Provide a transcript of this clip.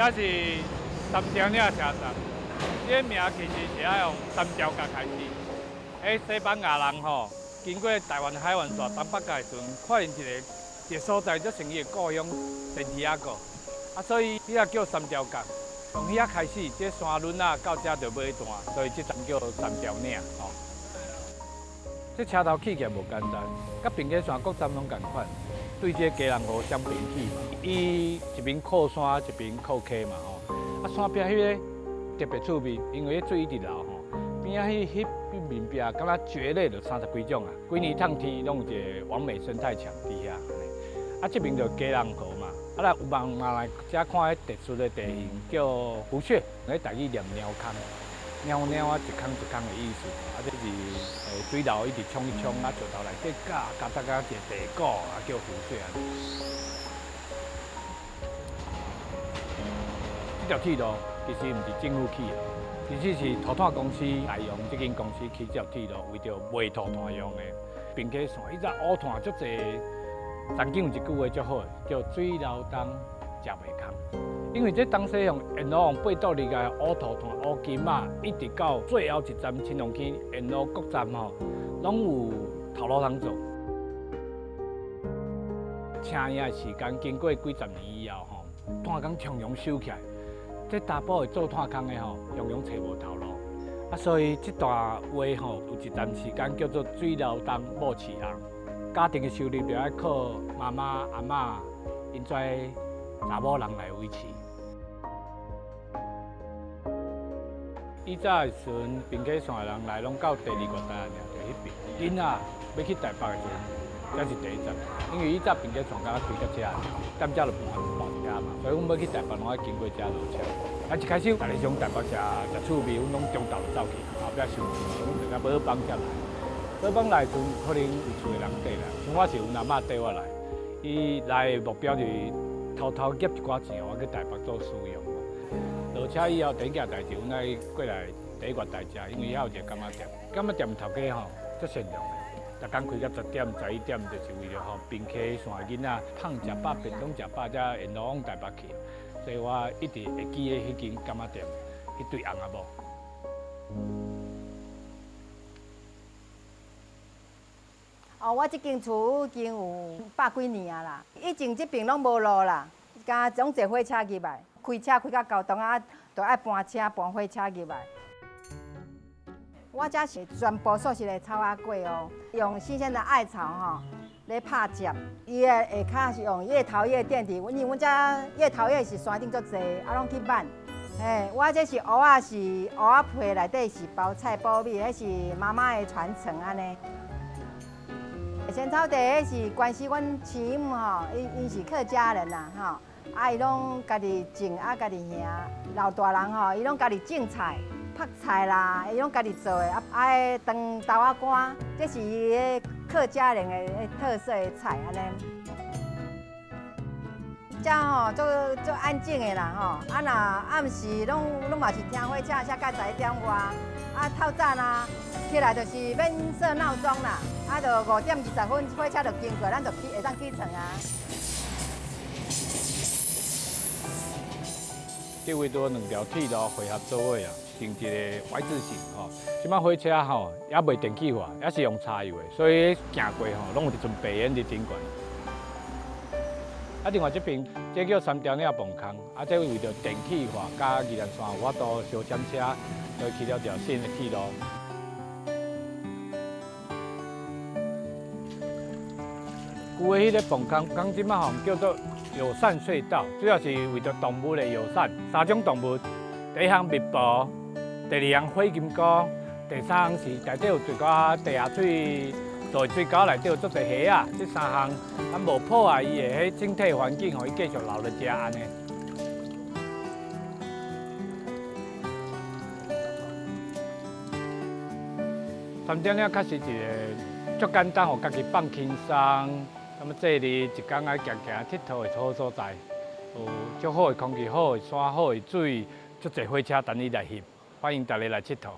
這是三條嶺車站，這個名其實是愛用三條角開始。彼西班牙人吼，經過台灣海岸線東北角的時陣，發現一個所在，做成伊的故鄉聖地亞哥，啊，所以彼個叫三條角。從遐開始，這山崙仔到遮就尾段，所以這站叫三條嶺吼。這車頭起起來無簡單，佮平溪線各站攏仝款，對這個基隆河雙平起嘛，伊一邊靠山，一邊靠溪嘛吼。啊，山壁彼个特別趣味，因為彼水一直流吼，邊仔彼彼面壁敢若蕨類就三十幾種啊，規年透天攏有一個完美生態牆佇遐。啊，這邊就基隆河嘛，啊，來有人嘛來遮看彼特殊的地形，叫湖穴，彼台語念貓空。貓貓啊，一空一空的意思，啊，這是水流一直沖一沖，啊，石頭內底夾夾得甲一個地鼓，啊，叫湖穴。這條鐵路其實毋是政府起的，其實是土炭公司大洋這間公司起這條鐵路，為著賣土炭用的。平溪線，以前烏炭足濟，曾經有一句話足好的，叫水流東，食袂空。因為這東西向沿路往八堵入來烏土炭、烏金仔，一直到最後一站青龍坑，沿路各站吼，攏有頭路通做。車影的時間經過幾十年以後吼，炭工常常收起來，這查埔會做炭工的吼，常常揣無頭路。啊，所以這段話吼，有一段時間叫做水流東某市紅，家庭的收入就愛靠媽媽、阿嬤𪜶這查某人來維持。以早的時陣，平溪線的人來攏到第二月台爾，就彼邊。囡仔欲去台北的時陣，才是第一站。因為以早平溪線敢若開到遮，踮遮就無跋車嘛，所以阮欲去台北攏愛經過遮落車。啊，一開始逐日上台北食食趣味，阮攏中晝就走去，後壁想錢，阮就到寶邦才來。寶邦來的時陣，可能有厝的人綴來，像我是阮阿嬤綴我來，伊來的目標就是偷偷挾一寡錢，我去台北做使用。落車以後，第一件代誌，阮愛過來第一月台食，因為遐有一個柑仔店。柑仔店頭家吼足善良的，逐工開到10點、11點，就是為著予平溪線的囡仔胖食飽、便當食飽，才沿路往台北去。所以我一直會記得彼間柑仔店，彼對翁仔某。哦，我這間厝已經有百幾年啊啦，以前這邊攏無路啦，敢攏坐火車入來，開車開到高雄啊，就愛搬車搬火車入來。我這是全部素食的草仔粿哦，用新鮮的艾草吼來拍汁，伊的下跤是用葉頭葉墊底，因為阮這葉頭葉是山頂足濟，啊攏去挽。嘿，我這是芋仔是芋仔皮內底是包菜包米，彼是媽媽的傳承按呢。仙草茶彼是關係阮生母吼，𪜶是客家人啦吼，啊伊攏家己種啊，家己營，老大人吼，伊攏家己種菜、曝菜啦，伊攏家己做的啊，啊，彼長豆仔乾，這是伊的客家人的特色的菜按呢。遮吼足足安靜的啦吼，啊若暗時攏攏嘛是聽火車車到11點外，啊透早啦起來就是免設鬧鐘啦，啊就5點20分火車就經過，咱就起會當起床啊。這位拄兩條鐵路匯合做伙啊，成一個 Y 字形吼。這擺火車吼猶未電氣化，猶是用柴油的，所以行過吼攏有一陣白煙佇頂懸。啊，另外這邊這叫三條嶺磅空，啊，這為著電氣化，佮宜蘭線有法度相攕車，所以起了條新的鐵路。舊的彼个磅空，講這擺吼叫做友善隧道，主要是為著動物的友善。三種動物，第一項蜜婆，第二項火金姑，第三項是內底有一寡地下水。在水溝內底有足濟蝦仔，這三項咱無破壞伊的彼整體環境，予伊繼續留佇遮按呢。三點嶺確實一個足簡單，予家己放輕鬆，那麼這裡一工愛行行𨑨迌的好所在，有足好的空氣、好的山、好的水，足濟火車等你來翕，歡迎大家來𨑨迌。